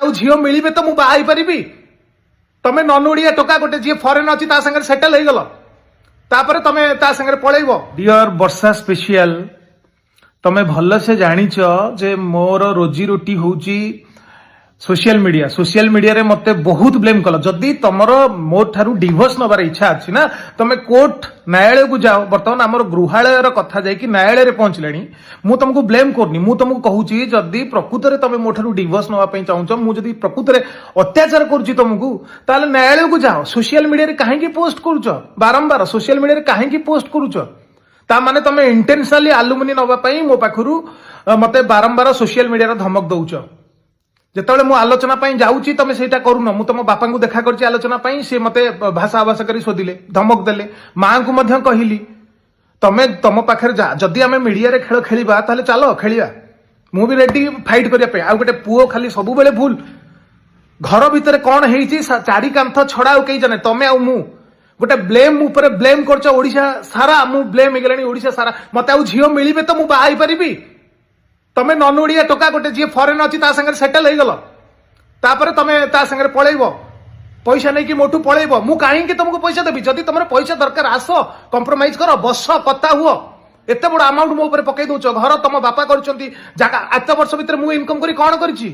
ଆଉ ଝିଅ ମିଳିବେ ତ ମୁଁ ବାହା ହେଇପାରିବି? ତମେ ନନ୍ ଓଡିଆ ଟୋକା ଗୋଟେ, ଯିଏ ଫରେନ୍ ଅଛି, ତା ସାଙ୍ଗରେ ସେଟେଲ ହେଇଗଲ, ତାପରେ ତମେ ତା ସାଙ୍ଗରେ ପଳେଇବ। ଡିଅର ବର୍ଷା ସ୍ପେଶିଆଲ, ତମେ ଭଲସେ ଜାଣିଛ ଯେ ମୋର ରୋଜି ରୋଟି ହଉଛି ସୋସିଆଲ ମିଡିଆ। ସୋସିଆଲ ମିଡିଆରେ ମତେ ବହୁତ ବ୍ଲେମ କଲ। ଯଦି ତମର ମୋ ଠାରୁ ଡିଭୋର୍ସ ନବାର ଇଚ୍ଛା ଅଛି ନା, ତମେ କୋର୍ଟ ନ୍ୟାୟାଳୟକୁ ଯାଅ। ବର୍ତ୍ତମାନ ଆମର ଗୃହାଳୟର କଥା ଯାଇକି ନ୍ୟାୟାଳୟରେ ପହଞ୍ଚିଲାଣି। ମୁଁ ତମକୁ ବ୍ଲେମ କରୁନି। ମୁଁ ତମକୁ କହୁଛି, ଯଦି ପ୍ରକୃତରେ ତମେ ମୋ ଠାରୁ ଡିଭୋର୍ସ ନବା ପାଇଁ ଚାହୁଁଛ, ମୁଁ ଯଦି ପ୍ରକୃତରେ ଅତ୍ୟାଚାର କରୁଛି ତମକୁ, ତାହେଲେ ନ୍ୟାୟାଳୟକୁ ଯାଅ। ସୋସିଆଲ ମିଡିଆରେ କାହିଁକି ପୋଷ୍ଟ କରୁଛ? ବାରମ୍ବାର ସୋସିଆଲ ମିଡିଆରେ କାହିଁକି ପୋଷ୍ଟ କରୁଛ? ତା ମାନେ ତମେ ଇଣ୍ଟେନସନାଲି ଆଲୁମିନି ନବା ପାଇଁ ମୋ ପାଖରୁ ମତେ ବାରମ୍ବାର ସୋସିଆଲ ମିଡିଆର ଧମକ ଦଉଛ। ଯେତେବେଳେ ମୁଁ ଆଲୋଚନା ପାଇଁ ଯାଉଛି, ତମେ ସେଇଟା କରୁନ। ମୁଁ ତମ ବାପାଙ୍କୁ ଦେଖା କରିଛି ଆଲୋଚନା ପାଇଁ। ସେ ମତେ ଭାଷା ଆଭାସ କରି ଶୋଧିଲେ, ଧମକ ଦେଲେ। ମାଙ୍କୁ ମଧ୍ୟ କହିଲି। ତମେ ତମ ପାଖରେ ଯା, ଯଦି ଆମେ ମିଡିଆରେ ଖେଳ ଖେଳିବା, ତାହେଲେ ଚାଲ ଖେଳିବା। ମୁଁ ବି ରେଡି ଫାଇଟ୍ କରିବା ପାଇଁ। ଆଉ ଗୋଟେ ପୁଅ ଖାଲି ସବୁବେଳେ ଭୁଲ। ଘର ଭିତରେ କଣ ହେଇଛି, ଚାରି କାନ୍ଥ ଛଡା ଆଉ କେହି ଜାଣେ, ତମେ ଆଉ ମୁଁ। ଗୋଟେ ବ୍ଲେମ୍ ଉପରେ ବ୍ଲେମ୍ କରୁଛ। ଓଡିଶା ସାରା ମୁଁ ବ୍ଲେମ୍ ହେଇଗଲାଣି, ଓଡିଶା ସାରା। ମତେ ଆଉ ଝିଅ ମିଳିବେ ତ ମୁଁ ବାହା ହେଇପାରିବି? ତମେ ନନ୍ ଓଡିଆ ଟୋକା ଗୋଟେ, ଯିଏ ଫରେନ୍ ଅଛି, ତା ସାଙ୍ଗରେ ସେଟେଲ ହେଇଗଲ, ତାପରେ ତମେ ତା ସାଙ୍ଗରେ ପଳେଇବ, ପଇସା ନେଇକି ମୋଠୁ ପଳେଇବ। ମୁଁ କାହିଁକି ତମକୁ ପଇସା ଦେବି? ଯଦି ତମର ପଇସା ଦରକାର, ଆସ, କମ୍ପ୍ରମାଇଜ କର, ବସ, କଥା ହୁଅ। ଏତେ ବଡ ଆମାଉଣ୍ଟ ମୋ ଉପରେ ପକେଇ ଦଉଛ। ଘର ତମ ବାପା କରିଛନ୍ତି, ଜାଗା ଏତେ ବର୍ଷ ଭିତରେ ମୁଁ ଇନକମ କରି କଣ କରିଛି?